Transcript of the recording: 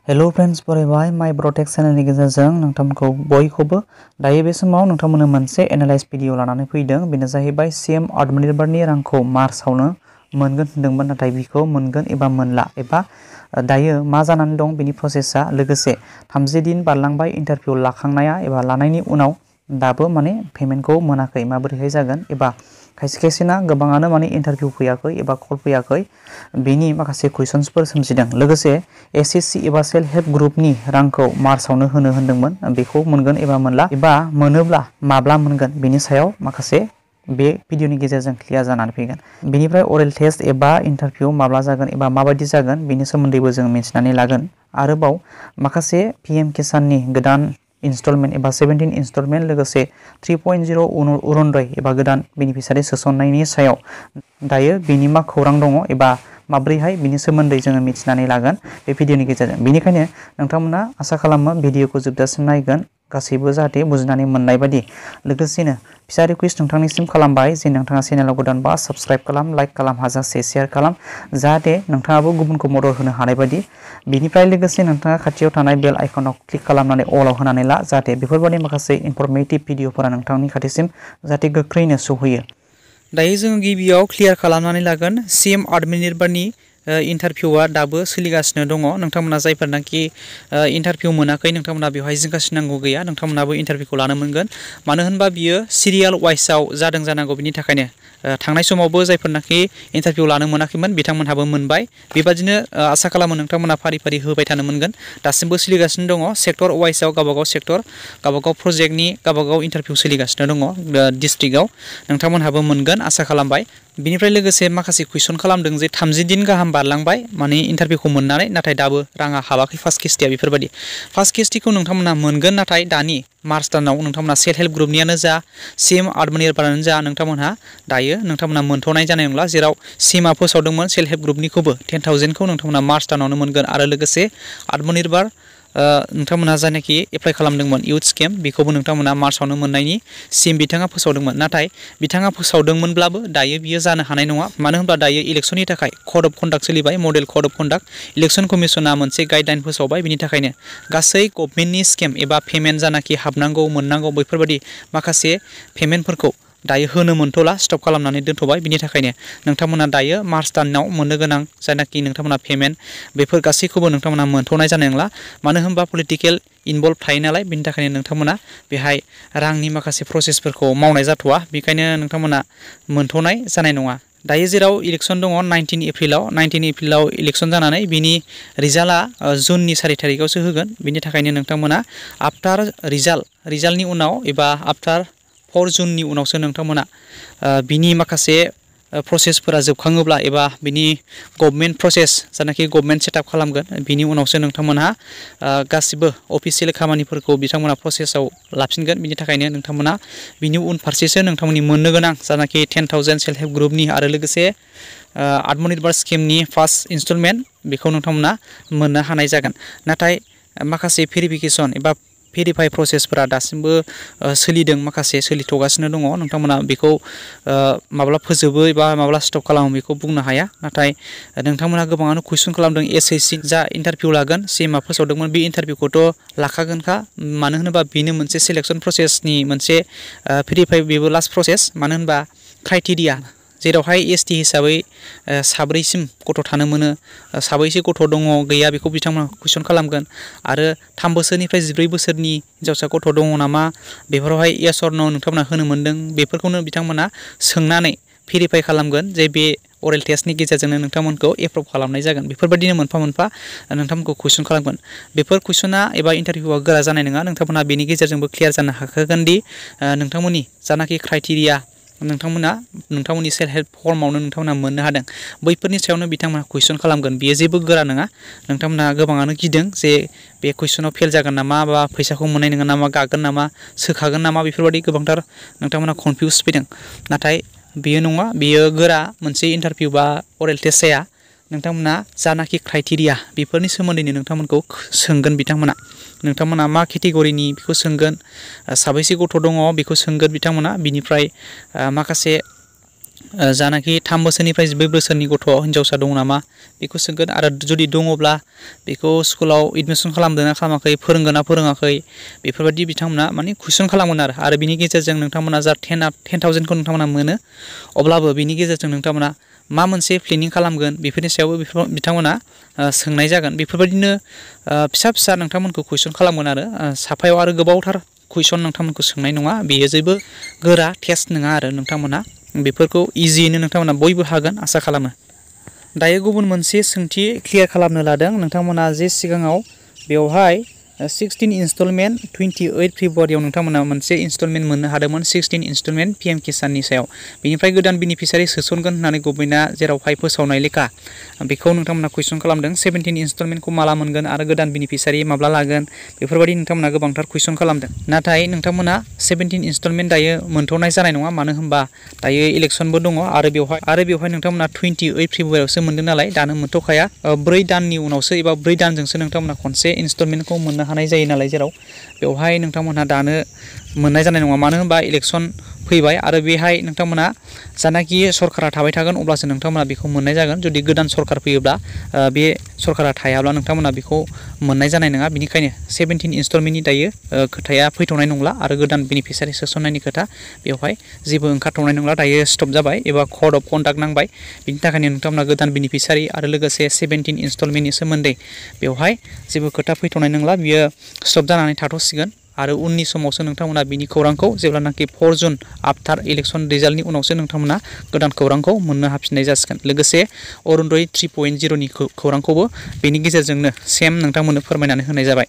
Hello friends बरायबाय माय ब्रटेक चेनेलनि गेजेरजों नोंथांमोनखौ बयखौबो दायो बे समाव नोंथांमोननो मोनसे एनालाइज भिडिअ लानानै फैदों। बेनो जाहैबाय सीएम आत्मनिर्भरनि रांखौ मार्चआवनो मोनगोन होनदोंमोन, नाथाय बिखौ मोनगोन एबा मोनला एबा दायो मा जानानै दं बेनि प्रसेसा, लोगोसे 30 दिन बारलांबाय इन्टारभिउ लाखांनाया एबा लानायनि उनाव दाबो माने पेमेन्टखौ मोनाखै, माबोरैहाय जागोन एबा खायसे खायसेना गोबाङानो माने इन्टारभिउ फैयाखै एबा कल फैयाखै, बेनि माखासे कुइसन्सफोर सोमजिदों। लोगोसे SHG एबा सेल्फ हेल्प ग्रुपनि रांखौ मार्चआवनो होनो होनदोंमोन, बेखौ मोनगोन एबा मोनला एबा मोनोब्ला माब्ला मोनगोन बेनि सायाव माखासे बे भिडिअनि गेजेरजों क्लियार जानानै फैगोन। बेनिफ्राय अरेल टेस्ट एबा इन्टारभिउ माब्ला जागोन एबा माबायदि जागोन बेनि सोमोन्दैबो जों मिथिनानै लागोन। आरोबाव माखासे PM किसाननि गोदान इनस्टलमेन्ट एबा 17 इनस्टलमेन्ट, लोगोसे 3.0 अरुणोदय एबा गोदान बेनिफिसियारि सोसननायनि सायाव दायो बेनि मा खौरां दङ एबा माब्रैहाय बिनि सोमोन्दै जोङो मिथिनानै लागोन बे भिडिअनि गेजेरजों। बेनिखायनो नोंथांमोना आसा खालामो भिडिअखौ जोबजासिम नायगोन, गासैबो जाहाथे बुजिनानै मोननाय बायदि। लोगोसेनो फिसा रिकुवेस्ट नोंथांनिसिम खालामबाय जे नोंथाङा चेनेलाव गोदानबा साबस्क्राइब खालाम, लाइक खालाम, हाजासे शेयार खालाम, जाहाथे नोंथाङाबो गुबुनखौ मदद होनो हानाय बायदि। बेनिफ्राय लोगोसे नोंथाङा खाथियाव थानाय बेल आइकनाव क्लिक खालामनानै अलाव होनानै ला, जाहाथे बेफोरबायदि माखासे इनफरमेटिभ भिडिअफोरा नोंथांनि खाथिसिम जाहाथे गोख्रैनो सौहैयो। दायो जोङो गिबियाव क्लियार खालामनानै लागोन सीएम आत्मनिर्भरनि इन्टारभिउआ दाबो सोलिगासिनो दङ। नोंथांमोना जायफोरनाखि इन्टारभिउ मोनाखै नोंथांमोना बेवहाय जिंगासिनांगौ गैया, नोंथांमोनाबो इन्टारभिउखौ लानो मोनगोन। मानो होनबा बियो सिरियाल वाइसआव जादों जानांगौ, बिनि थाखायनो थांनाय समावबो जायफोरनाखि इन्टारभिउ लानो मोनाखैमोन बिथांमोनहाबो मोनबाय। बेबादिनो आसा खालामो नोंथांमोना फारि फारि होबाय थानो मोनगोन। दासिमबो सोलिगासिनो दङ सेक्टर वाइसआव, गावबागाव सेक्टर गावबागाव प्रजेक्टनि गावबागाव इन्टारभिउ सोलिगासिनो दङ डिस्ट्रिक्टआव। नोंथांमोनहाबो मोनगोन आसा खालामबाय। बिनिफ्राय लोगोसे माखासे कुइसन खालामदों जे 30 दिन गाहाम बारलांबाय माने इन्टारभिउखौ मोननानै, नाथाय दाबो राङा हाबाखै फार्स्ट किस्तिया। बेफोरबायदि फार्स्ट किस्तिखौ नोंथांमोना मोनगोन, नाथाय दानि मार्च दानाव नोंथांमोना सेल्फ हेल्प ग्रुपनियानो जा सीएम आत्मनिर्भरानो जा नोंथांमोनहा दायो नोंथांमोना मोनथ'नाय जानाय नंला। जेराव सीएमआ फोसावदोंमोन सेल्फ हेल्प ग्रुपनिखौबो 10,000खौ नोंथांमोना मार्च दानावनो मोनगोन, आरो लोगोसे आत्मनिर्भर नोंथांमोनहा जायनाखि एप्लाइ खालामदोंमोन इउथ स्किम बेखौबो नोंथांमोना मार्चआवनो मोननायनि सिम बिथाङा फोसावदोंमोन। नाथाय बिथाङा फोसावदोंमोनब्लाबो दायो बियो जानो हानाय नङा, मानो होनब्ला दायो इलेक्सननि थाखाय कड अफ कन्डाक्ट सोलिबाय, model code of conduct. Election कमिसना मोनसे गाइडलाइन फोसावबाय, बिनि थाखायनो गासै गभर्नमेन्टनि स्किम एबा पेमेन्ट जानाखि हाबनांगौ मोननांगौ बैफोरबायदि माखासे पेमेन्टफोरखौ दायो होनो मोनथ'ला, स्टप खालामनानै दोनथ'बाय। बिनि थाखायनो नोंथांमोना दायो मार्च दानाव मोननो गोनां जायनाखि नोंथांमोना पेमेन्ट बेफोर गासैखौबो नोंथांमोना मोनथ'नाय जानाय नंला, मानो होनबा पलिटिकेल इनभल्भ थायो नालाय। बिनि थाखायनो नोंथांमोना बेहाय रांनि माखासे प्रसेसफोरखौ मावनाय जाथ'वा, बेखायनो नोंथांमोना मोनथ'नाय जानाय नङा। दायो जेराव इलेक्सन दङ 19 एप्रिलाव इलेक्सन जानानै बिनि रिजाल्टआ जुननि 4 तारिखआवसो होगोन। बिनि थाखायनो नोंथांमोना आफ्टार रिजाल्टनि उनाव एबा आफ्टार 4 जुननि उनावसो नोंथांमोना बिनि माखासे प्रसेसफोरा जोबखाङोब्ला एबा बिनि गभर्नमेन्ट प्रसेस जायनाखि गभर्नमेन्ट सेटआप खालामगोन बिनि उनावसो नोंथांमोनहा गासिबो अफिसियेल खामानिफोरखौ बिथांमोना प्रसेसआव लाफिनगोन। बिनि थाखायनो नोंथांमोना बिनि उनफारसेसो नोंथांमोननि मोननो गोनां जायनाखि 10,000 सेल्फ हेल्प ग्रुपनि आरो लोगोसे आत्मनिर्भर स्किमनि फार्स्ट इनस्टलमेन्ट बेखौ नोंथांमोना मोननो हानाय जागोन। नाथाय माखासे भेरिफिकेसन एबा भेरिफाइ प्रसेसफोरा दासिमबो सोलिदों, माखासे सोलिथ'गासिनो दङ। नोंथांमोना बेखौ माब्ला फोजोबो एबा माब्ला स्टप खालामो बेखौ बुंनो हाया। नाथाय नोंथांमोना गोबाङानो कुइसन खालामदों SHG जा इन्टारभिउ लागोन सीएमआ फोसावदोंमोन बे इन्टारभिउखौथ' लाखागोनखा, मानो होनोबा बेनो मोनसे सिलेक्सन प्रसेसनि मोनसे भेरिफाइ, बेबो लास्ट प्रसेस। मानो होनबा क्राइटेरिया जेरावहाय ST हिसाबै 7सिम गथ' थानो मोनो, साबैसे गथ' दङ गैया बेखौ बिथांमोना कुइसन खालामगोन। आरो 3 बोसोरनिफ्राय 14 बोसोरनि हिनजावसा गथ' दङ नामा बेफोरावहाय येस अर नो नोंथांमोना होनो मोनदों, बेफोरखौनो बिथांमोना सोंनानै भेरिफाइ खालामगोन जे बे अरेल टेस्टनि गेजेरजोंनो नोंथांमोनखौ एप्रुभ खालामनाय जागोन। बेफोरबायदिनो मोनफा मोनफा नोंथांमोनखौ कुइसन खालामगोन। बेफोर कुइसना एबा इन्टारभिउआ गोरा जानाय नङा, नोंथांमोना बेनि गेजेरजोंबो क्लियार जानो हाखागोन दि नोंथांमोननि जानाखि क्राइटेरिया नोंथांमोननि सेल्फ हेल्प फर्मावनो नोंथांमोना मोननो हादों, बैफोरनि सायावनो बिथांमोना कुइसन खालामगोन। बियो जेबो गोरा नङा। नोंथांमोना गोबाङानो गिदों जे बे कुइसनाव फेल जागोन नामा, बा फैसाखौ मोननाय नङा नामा, गागोन नामा, सोखागोन नामा, बेफोरबायदि गोबांथार नोंथांमोना कनफिउस फैदों। नाथाय बेयो नङा, बेयो गोरा मोनसे इन्टारभिउ बा अरेल टेस्ट जाया। नोंथांमोना जानाखि क्राइटेरिया बेफोरनि सोमोन्दैनो नोंथांमोनखौ सोंगोन नोंथांमोना मा केटेगरिनि बेखौ सोंगोन, साबैसे गथ' दङ बेखौ सोंगोन बिथांमोना। बिनिफ्राय माखासे जानाखि 3 बोसोरनिफ्राय 14 बोसोरनि गथ' हिनजावसा दं नामा बेखौ सोंगोन आरो जुदि दङब्ला बेखौ स्कुलाव एडमिसन खालामदोंना खालामाखै फोरोंगोना फोरोङाखै बेफोरबायदि बिथांमोना माने कुइसन खालामगोन आरो बिनि गेजेरजों नोंथांमोना जा 10,000 खौ नोंथांमोना मोनो अब्लाबो बिनि गेजेरजों नोंथांमोना मा मोनसे प्लेनिं खालामगोन बेफोरनि सायावबो बिथांमोना सोंनाय जागोन बेफोरबायदिनो फिसा फिसा नोंथांमोनखौ कुइसन खालामगोन आरो साफायाव आरो गोबावथार कुइसन नोंथांमोनखौ सोंनाय नङा बेयो जेबो गोरा टेस्ट नङा आरो नोंथांमोना बेफोरखौ इजियैनो नोंथांमोना बयबो हागोन आसा खालामो दायो गुबुन मोनसे सोंथि क्लियार खालामनो लादों नोंथांमोना जे सिगाङाव बेवहाय 16 इनस्टलमेन्ट 28 फेब्रुवारियाव नोंथांमोना मोनसे इनस्टलमेन्ट मोननो हादोंमोन 16 इनस्टलमेन्ट पीएम किसाननि सायाव बेनिफ्राय गोदान बेनिफिसियारि सोसनगोन होननानै गभर्नमेन्टआ जेरावहाय फोसावनाय लेखा बेखौ नोंथांमोना कुइसन खालामदों 17 इनस्टलमेन्टखौ माला मोनगोन आरो गोदान बेनिफिसियारि माब्ला लागोन बेफोरबायदि नोंथांमोना गोबांथार कुइसन खालामदों नाथाय नोंथांमोना 17 इनस्टलमेन्ट दायो मोनथ'नाय जानाय नङा मानो होनबा दायो इलेक्सनबो दङ आरो बेवहाय नोंथांमोना 28 फेब्रुवारियावसो मोनदों नालाय दानो मोनथ'खाया 4 दाननि उनावसो एबा 4 दानजोंसो नोंथांमोना खनसे इनस्टलमेन्टखौ मोननो हानाय जायो नालाय जेराव बेवहाय नोंथांमोनहा दानो मोननाय जानाय नङा मानो होनबा इलेक्सन फैबाय आरो बेहाय नोंथांमोना जानाखि सरकारा थाबाय थागोन अब्लासो नोंथांमोना बेखौ मोननाय जागोन जुदि गोदान सरकार फैयोब्ला बे सरकारा थायाब्ला नोंथांमोना बेखौ मोननाय जानाय नङा बेनिखायनो 17 इनस्टलमेन्टनि दायो खोथाया फैथ'नाय नंला आरो गोदान बेनिफिसियारि सोसननायनि खोथा बेवहाय जेबो ओंखारथ'नाय नंला दायो स्टप जाबाय एबा कड अफ कन्डाक्ट नांबाय बिनि थाखायनो नोंथांमोना गोदान बेनिफिसियारि आरो लोगोसे 17 इनस्टलमेन्टनि सोमोन्दै बेवहाय जेबो खोथा फैथ'नाय नंला बियो स्टप जानानै थाथ'सिगोन आरो उननि समावसो नोंथांमोना बिनि खौरांखौ जेब्लानाखि 4 जुन आफ्टार इलेक्सन रिजाल्टनि उनावसो नोंथांमोना गोदान खौरांखौ मोननो हाफिननाय जासिगोन लोगोसे अरुण'दय 3.0 नि खौरांखौबो बेनि गेजेरजोंनो सेम नोंथांमोननो फोरमायनानै होनाय जाबाय